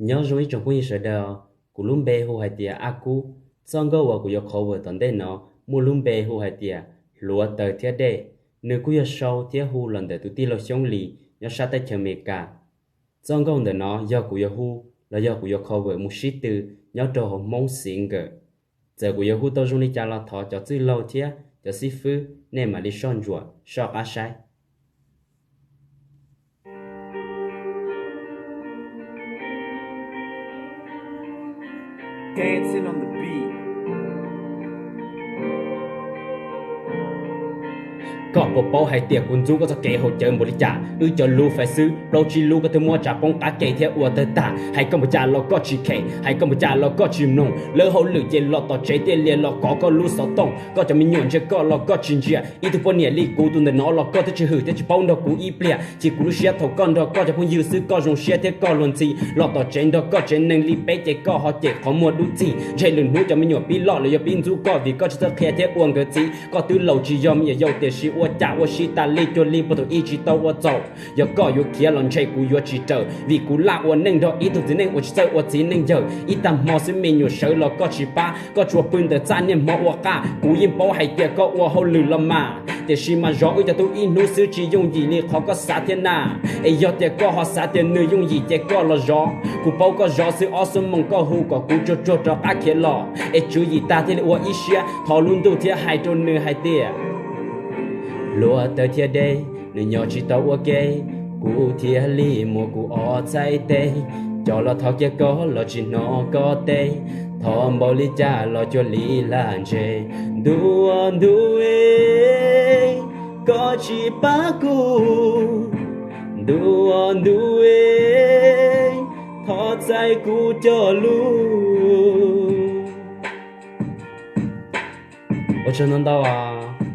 Nyob zoo ib tsoom phooj ywg sawv daws, kuv lub npe hu hais tias Aj Kub. Txoj nkauj uas kuv yuav cover tom ntej no muaj lub npe hu hais tias Hluav Taws Thiab Dej. Nws kuj yog sau thiab hu los ntawm tus tij laug Xyoob Lis nyob sab teb chaws Amelikas. Txoj nkauj ntawm no yog kuv yuav hu los yog kuv yuav cover mus sib tw nyob rau hauv Hmoob Singer. Txawm kuv yuav hu tau zoo li cas los thov cov txwj laug thiab cov xib fwb nej mam li soj ntsuam soj qab saib. Koj puas paub hais tias kuv ntxub koj txoj kev haus cawv npaum li cas? Wb cov lub fais xwb plaub tsib lub koj twb muab tsa poob qab ke thiab ua tawg tag. Hais koj npaum cas los koj tsis khem, hais koj npaum cas los koj tsis mloog. Lawv hauj lwm ces los tom tsev tiaj lias los kov koj lub xov tooj. Koj cov me nyuam ntsia koj los koj tsis ntsia. Ib tug poj niam li kuv tus ntawm no los koj twb tsis hwm thiab tsis paub nrog kuv ib pliag. Chim kuv lub siab thaum koj nrog koj cov phooj ywg xwb, koj zoo siab thiab koj luag ntxhi. Los tom tsev nrog koj tsev neeg li peb ces koj ho cem qhov muag dub txig. Ntshe lwm hnub cov me nyuam pib loj los yuav pib ntxub koj vim koj tsis txawj qhia thiab ua nkawd txiv. Koj twb laus tsis yog me nyuam yaus tiam sis ua cas ua si tas li cuag li puag thaum ub tsis tau ua txaus. Yog koj yuav khiav los ntshe kuv yuav tsis raws, vim kuv laj ua neej nrog ib tug txiv neej uas tsis txawj ua txiv neej yawg. Ib tag hmo xwb me nyuam sawv los koj tsis pab, koj tsuas pw ntawm txaj niaj hmo ua qaj. Kuv yeej paub hais tias koj ua hauj lwm los mas, tiam sis mas zov wb cov tub ib hnub xwb tsis yooj yim li qhov koj xav thiab na. Es yog tias koj ho xav tias nws yooj yim ces koj los zov. Kuv paub koj zov xwb ob xuab moos koj hu kom kuv tsuag tsuag rov qab khiav los, es tswv yim tag thiaj li ua ib siab thov lub ntuj thiab hais rau nws hais tias, Hluav taws thiab dej, nws nyob tsis tau ua ke, kuv thiaj li muab kuv ob txhais tes. Coj los thov kiag koj los tsis hnov koj teb, thov npaum li cas los cuag li lam ntseg. Ntuj aw ntuj e, koj tsis pab kuv. Ntuj aw ntuj e, thov txais kuv cov lus. Ua tsaug ntau ntau os.